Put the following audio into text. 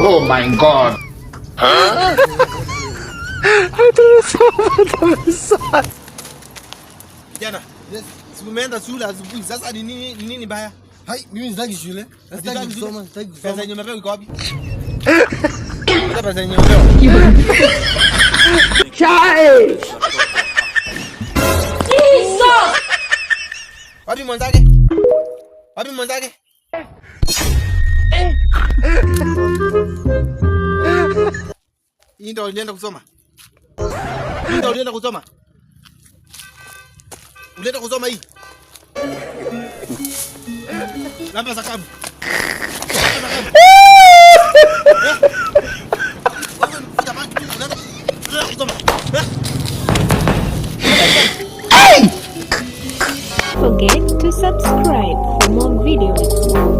Oh my God. Kijana, yes. Si umeenda shule asubuhi. Sasa ni nini nini baya? Hai, mimi sitaki shule. Sitaki kusoma, sitaki kusoma. Pesa yenye umepewa iko wapi? Pesa yenye umepewa. Chai. Jesus. Wapi mwenzake? Wapi mwenzake? Hii ndio ulienda kusoma? Hii ndio ulienda kusoma? Ulienda kusoma hii? Lamba sakafu. Forget to subscribe for more videos.